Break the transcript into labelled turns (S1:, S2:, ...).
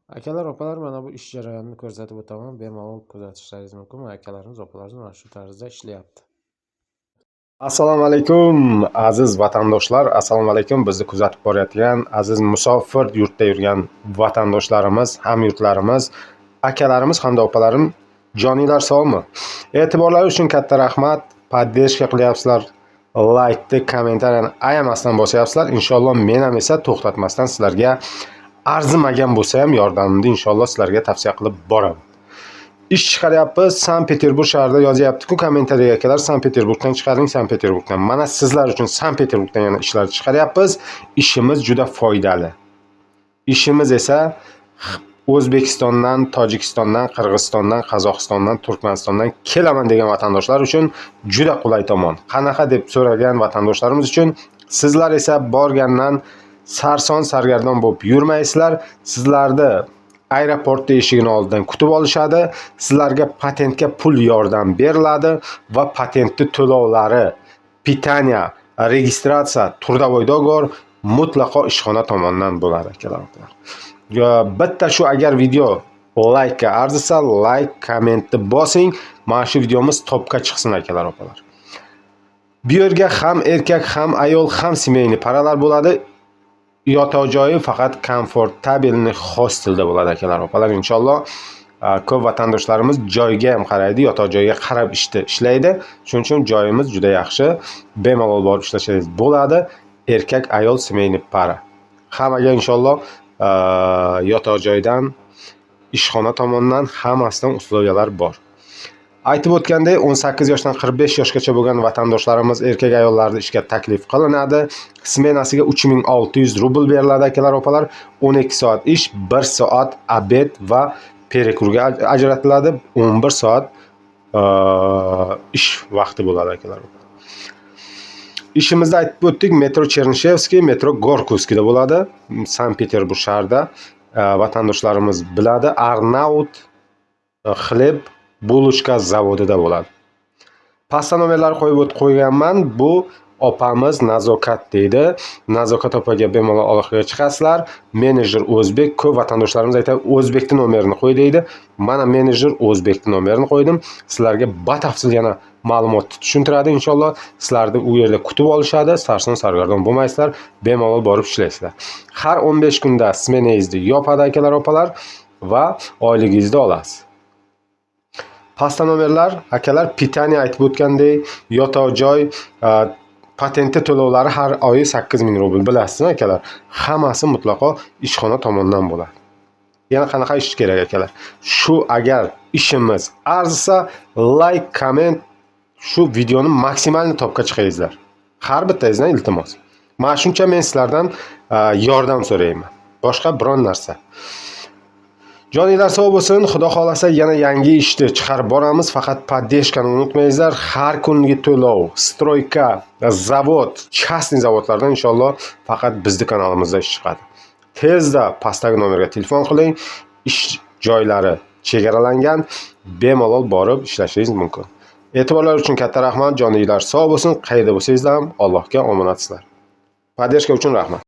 S1: Akalar, opalar, mana bu ish jarayonini ko'rsatib o'taman. Bemalol kuzatishlaringiz mumkin. Mana akalarimiz, opalarimiz mana shu tarzda ishlayapti.
S2: Assalomu alaykum, aziz vatandoshlar. Assalomu alaykum, bizni kuzatib borayotgan aziz musofir yurtda yurgan vatandoshlarimiz, hamyurtlarimiz, akalarimiz hamda opalarim, joninglar sog'mi? E'tiborlari uchun katta rahmat. Поддержка qilyapsizlar. Laykni, kommentariyani ayamasdan bosyapsizlar. Inshaalloh, men ham esa to'xtatmasdan sizlarga arzimagan bo'lsa ham yordamimni inshaalloh sizlarga tavsiya qilib boraman. Ish chiqaryapmiz Sankt-Peterburg shahrida. Yozyapti-ku kommentariyaga akalar, Sankt-Peterburgdan chiqaring, Sankt-Peterburgdan. Mana sizlar uchun Sankt-Peterburgdan yana ishlar chiqaryapmiz. Ishimiz juda foydali. Ishimiz esa O'zbekistondan, Tojikistondan, Qirg'izistondan, Qozog'istondan, Turkmanistondan kelaman degan vatandoshlar uchun juda qulay tomon. Qanaqa deb so'ragan vatandoshlarimiz uchun, sizlar esa borgandan sarson sargardon bo'lib yurmaysizlar. Sizlarni aeroportda eshigini oldidan kutib olishadi. Sizlarga patentga pul yordam beriladi va patentni to'lovlari, питание, registratsiya, трудовой договор mutlaqo ishxona tomonidan bo'ladi, akalar, opalar. Yo, bitta shu agar video laykka arzisa, layk, kommentni bosing. Mana shu videomiz topga chiqsin, akalar, opalar. Bu yerga ham erkak, ham ayol, ham семейный paralar bo'ladi. Yotoq joyi faqat комфортабельный hostelda bo'ladi, akalar, opalar, inshaalloh. Ko'p vatandoshlarimiz joyga ham qaraydi, yotoq joyga qarab ishni ishlaydi. Shuning uchun joyimiz juda yaxshi. Bemalol borib ishlashingiz bo'ladi. Erkak, ayol, семейный пара. Hammaga inshaalloh yotoq joydan, ishxona tomonidan hammasidan условия lar bor. Aytib o'tgandek, 18 yoshdan 45 yoshgacha bo'lgan vatandoshlarimiz, erkak, ayollarni ishga taklif qilinadi. Smenasiga 3600 rubl beriladi, akalar, opalar. 12 soat ish, 1 soat обед va перекур ga ajratiladi. 11 soat ish vaqti bo'ladi, akalar. Ishimizda aytib o'tdik, metro Chernishevskiy, metro Gorkovskiyda bo'ladi. Sankt-Peterburg shahrida vatandoshlarimiz biladi. Arnaut хлеб булочка zavodida bo'ladi. Pastda nomerlar qo'yib o'tib qo'yganman. Bu opamiz Nazokat deydi. Nazokat opaga bemalol aloqaga chiqasizlar. Menejer o'zbek. Ko'p vatandoshlarimiz aytadi, o'zbekni nomerini qo'y deydi. Mana menejer o'zbekni nomerini qo'ydim. Sizlarga batafsil yana ma'lumotni tushuntiradi inshaalloh. Sizlarni u yerda kutib olishadi. Sarson sargardon bo'lmaysizlar. Bemalol borib ishlaysizlar. Har 15 kunda smenangizni yopadi, akalar, opalar, va oyligingizni olasiz. Pastda nomerlar, akalar, питание aytib o'tgandek, yotoq joy, patenti to'lovlari har oyi 8000 rubl, bilasizmi, akalar? Hammasi mutlaqo ishxona tomonidan bo'ladi. Yana qanaqa ish kerak, akalar? Shu agar ishimiz arzisa, layk, komment, shu videoni maksimalni topga chiqaringizlar. Har bittangizdan iltimos. Mana shuncha men sizlardan yordam so'rayman. Boshqa biron narsa. Joninglar sog' bo'lsin. Xudo xohlasa, yana yangi ishni chiqarib boramiz. Faqat поддержка ni unutmangizlar. Har kungi to'lov, стройка, zavod, частный zavodlardan inshaalloh faqat bizni kanalimizda ish chiqadi. Tezda pastdagi nomerga telefon qiling. Ish joylari chegaralangan. Bemalol borib ishlashingiz mumkin. E'tiborlar uchun katta rahmat. Joninglar sog' bo'lsin. Qayerda bo'lsangizlar ham Allohga omonatsizlar. Поддержка uchun rahmat.